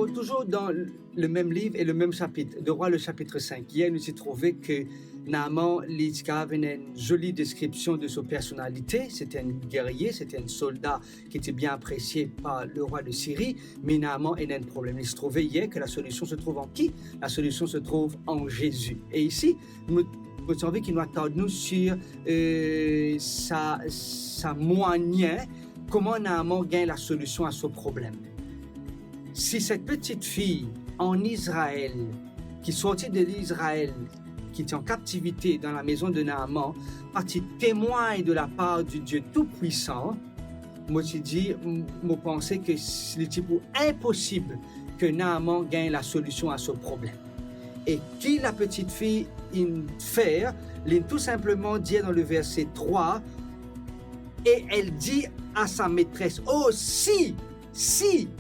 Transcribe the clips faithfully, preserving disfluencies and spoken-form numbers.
Toujours dans le même livre et le même chapitre, deux Rois, le chapitre cinq. Yer, nou ti trouve ke Naaman, li ti kapav ena enn zoli deskripsion de so personalite. Se ti enn gerye, se ti enn solda ki ti bien apresie par lerwa de Siri. Me Naaman ena enn problem. Li ti trouve yer ke la solusion se trouve an ki? La solusion se trouve an Zezi. E isi, mo, mo ti anvi ki nou atard nou sir, eh, sa, sa mwayin, kouma Naaman gagn la solusion a so problem. Si set peti fi an Izrael, ki sorti de Izrael, ki ti an kaptivite dan lamezon de Naaman, pa ti temwagn de lapar di Die Toupwisan, mo ti dir, m-, mo panse ke s-, li ti pou inposib ke Naaman gagn la solusion a so problem. E ki la peti fi inn fer? Li inn tou sinpleman dir dan le verse trwa, et elle dit à sa maîtresse: « Oh, si, si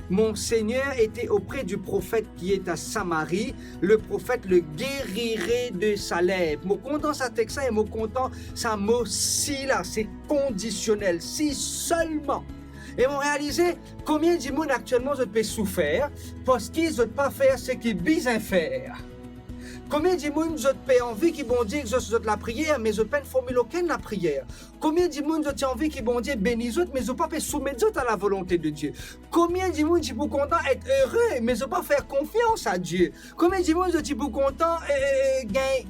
mon Seigneur était auprès du prophète qui est à Samarie, le prophète le guérirait de sa lèpre. » Mo kontan sa text la e mo kontan sa mo si la, se kondisionel, si selman. E mo realize konbien dimoun aktielman zot pe soufer parski zot pa fer seki bizin fer. Konbien dimoun zot pe anvi ki Bondie exos zot lapriyer, me zot pa'nn formil okenn lapriyer? Konbien dimoun zot ti anvi ki Bondie beni zot, me zot pa pe soumet zot a lavolonte de Die? Konbien dimoun ti pou kontan et ere, me zot pa fer konfians a Die? Konbien dimoun zot ti pou kontan, eh, eh, eh, gagn,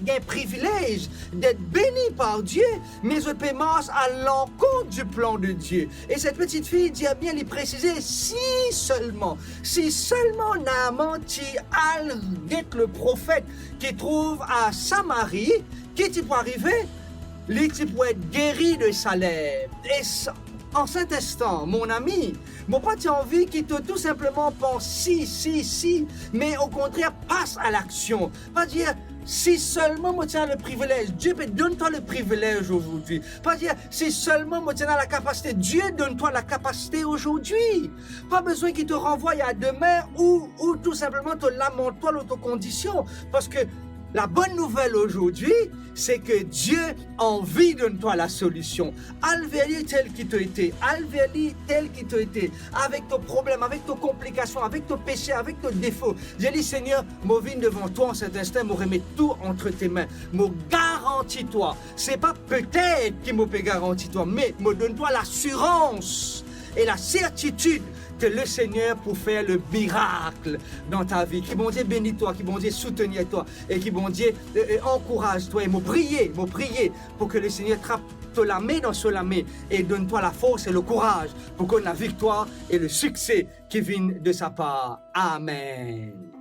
gagn privilez d'être béni par Dieu, me zot pe mars a lankont du plan de Dieu? E set peti fi dir bien, li presize, si selman, si selman Naaman ti al get le profet ki trouv a Samari, ki ti pou arive? Li ti pou et geri de sa lepre. E s-, an set instan, mon ami, mo pa ti anvi ki to tou sinpleman pans si, si, si, me okontrer, pas a laksion. Pa dir, si selman mo ti ena le privilez, Die pe donn twa le privilez azordi. Pa dir, si selman mo ti ena lakapasite, Die donn twa lakapasite azordi. Pa bizin ki to ranvway a demin ou, ou tou sinpleman to lamant twa lor to kondision, parski la bonne nouvelle aujourd'hui, c'est que Dieu a envie de donner toi la solution. Al ver li tel ki to ete, al ver li tel ki to ete, avek to problem, avek to konplikasion, avek to pese, avek to defo. Dir li, Segner, mo vinn devan twa an set instan, mo remet tou ant to lame. Mo garanti twa, se pa petet ki mo pe garanti twa, me mo donn twa lasirans e lasertitid ke le Segner pou fer le mirak dan ta vi. Ki Bondie beni twa, ki Bondie soutenir twa, e ki Bondie, e, e, ankouraz twa. E mo priye, mo priye pou ke le Segner trap to lame dan so lame e donn twa lafors e lekouraz pou konn laviktwar e lesikse ki vinn de sa par. Amen.